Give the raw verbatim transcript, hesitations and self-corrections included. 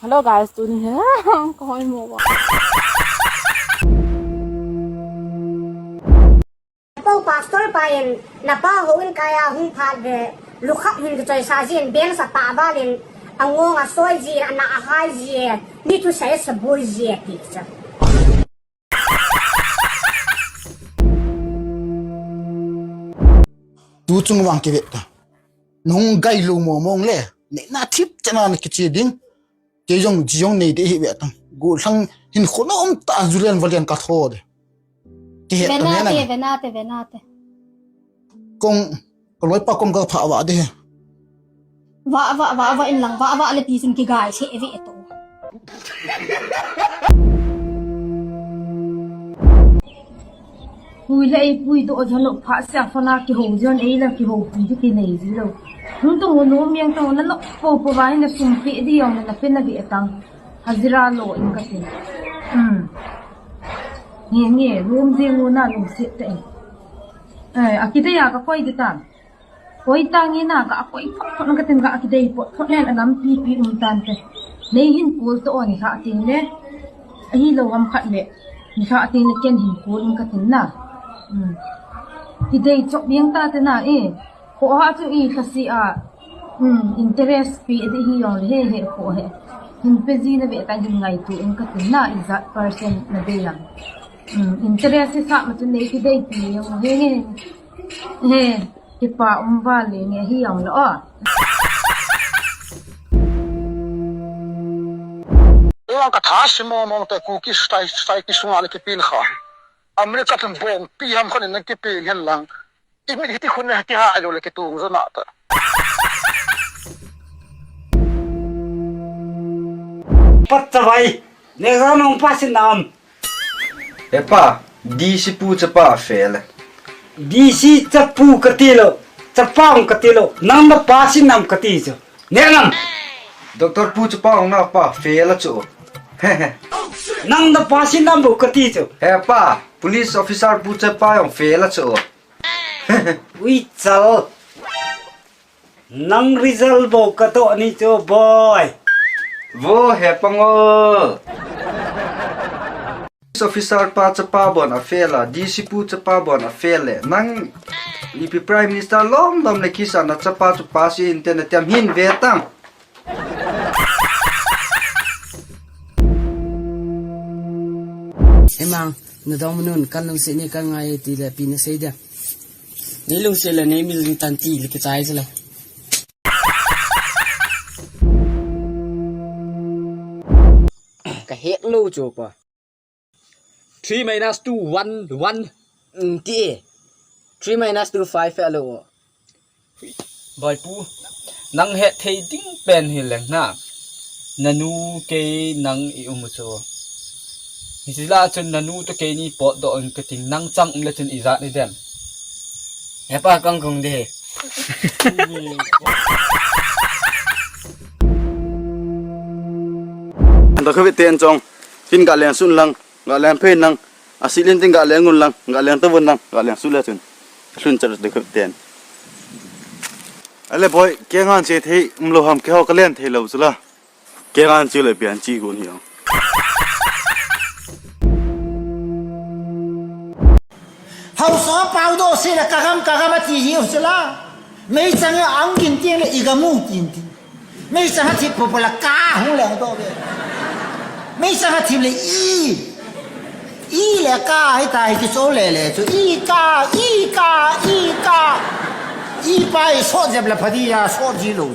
Hello guys, tuni hi ka hoi mo ba. Pastor pa in, napa houin kaiya hung phat le, lukhat hin kichoisa jin, bel sa ta val in, angong asoi jin, ana ahai jin, mi thusei saboi jin, ti cha. Tu chung vang kive ta. Nung gai lou mo mong le. Neina thip chana na kiche ding. Kei jong, ji jong nei de hi ve tang. Gollhang hin khona um ta, julen valen ka tho de. Kihe ta nena. Venate, venate, venate. Kong, ka loipa kom ka pha va de. Va, va, va, va in lang, va, va le pi sun kigai se ve to. Pui le ei pui to jalo pha sia fana kihou jon ei la kihou pi di kinei ji lo. Hung to no miang to na no po po vai na sum pi di yong na pe na ve tang. Hajira lo in ka tin. Hmm. Nge nge, lum jing luna lum sit te. Eh, akita ya ka koi di tang. Koi tang ina ka koi phot phot ka tin ka kidei phot phot len a lampi pi um tan te. Nei hin kul to ni kha tin le. Ahi lo gam khat le. Ni kha tin le ken hin kul um ka tin na. Hmm. Kidei chok biang ta te na e. Ko ha chu i kha si a. Hmm. Interest pi di hi yong le he he ko he. Hin pe ji na ve ta hin ngai tu um ka tin na i jat person na de yang. Hmm. Interest sa ma chu nei kidei pi yong he he. He. Kipa um val le nge hi ang lo a. Eng ka tha si mo mo te Kuki style, style ki sunga le kipin kha. America tun bom pi ham khan na kipin hen lang. Imi hiti khun ne hiti ha lo le kitung zo na ta. Pat ta vai. Nega nong pa si nam. Epa, D C pu chapa fail e. D C chapu kati lo, chapa ong kati lo, nang na pa si nam kati chu. Ne nam. Doctor pu chapa ong na pa fail a chu. Nang na pa si nam bu kati chu. Epa, police officer pu chapa ong fail a chu. Ui chal. Nang result bou ka toh ni chu, boy. Vo he pang o. Police officer pa chapa bon a fail a, D C pu chapa bon a fail le. Nang ipi Prime Minister lom lom le kisa na chapa chu pa si inte na tiam hin ve tang. Emang, na dong mun kan lungset ni kan ngai ti le pi na sei dia. Nei lungset le nei mil ni tan ti le kichai se le. Ka hek lou chu pa. Three minus two, one, one. Mm, ti e. Three minus two, five e lo. Boy pu, nang het thei ding pen hi leng na. Nanu kei nang i um u chu. Hichi la chun nanu to kei ni potdoh in ka ting, nang chang um le chun ijat ni dem. He pa, kang kong de. Ando khavi ten chong. Kin ka leng sun lang. Nga leng phei nang, a silin tin nga leng un lang, nga leng tavun lang, nga leng sule chun. Lhun chat de khut ten. Ale boy, kei ngan che thei, um lo ham keiho ka len thei lo chula. Kei ngan che le pian chi gun hi ang. Hausa pau do se le ka gam, ka gam a ti hi u chula. Meichang a ang kin tiang le i gam u tin tin. Meichang a thip popo la ka hung leng to ve. Meichang a thip le i. I le ka hi ta hi ki so le le chu. I ka, i ka, i ka. I pa i so jep la phadi ya so ji lo.